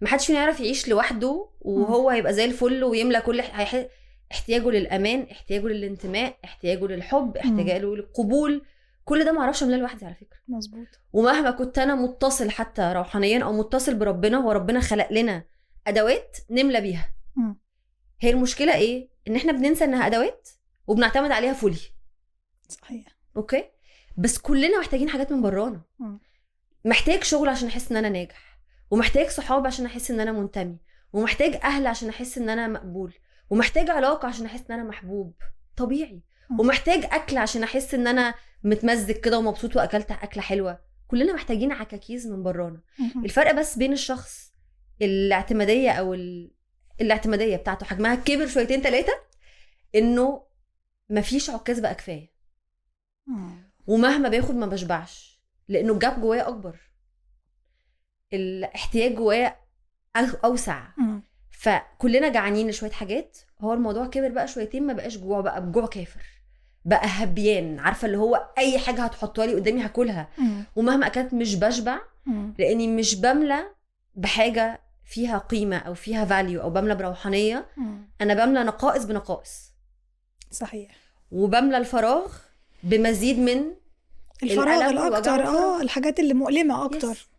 ما حدش فينا يعرف يعيش لوحده وهو هيبقى زي الفل ويملى كل احتياجه للامان، احتياجه للانتماء، احتياجه للحب، احتياجه للقبول. كل ده ما اعرفش املاه لوحدي على فكره. ومهما كنت انا متصل حتى روحانيا او متصل بربنا، هو ربنا خلق لنا ادوات نملى بيها. هي المشكلة ايه؟ ان احنا بننسى انها ادوات وبنعتمد عليها fully. Okay، بس كلنا محتاجين حاجات من برانا. محتاج شغل عشان احس ان انا ناجح، ومحتاج صحاب عشان احس ان انا منتمي، ومحتاج اهل عشان احس ان انا مقبول، ومحتاج علاقة عشان احس ان انا محبوب طبيعي، ومحتاج اكل عشان احس ان انا متمزج كده ومبسوط واكلت اكله حلوه. كلنا محتاجين عكاكيز من برانا. الفرق بس بين الشخص الاعتماديه او الاعتماديه بتاعته حجمها كبر شويتين ثلاثه، انه مفيش عكاز بقى كفايه، ومهما باخد ما بشبعش، لانه ال gap جوايا اكبر، الاحتياج جوايا اوسع. فكلنا جعانين لشويه حاجات. هو الموضوع كبر بقى شويتين، ما بقاش جوع بقى بجوع كافر، بقى هبيان، عارفه اللي هو اي حاجة هتحطها لي قدامي هاكلها، ومهما اكلت مش بشبع، لاني مش بملى بحاجة فيها قيمة او فيها value او بملى بروحانيه. انا بملى نقائص بنقائص. وبملى الفراغ بمزيد من الفراغ الألم والوجع الاكتر. والفراغ. الحاجات اللي مؤلمة اكتر. Yes.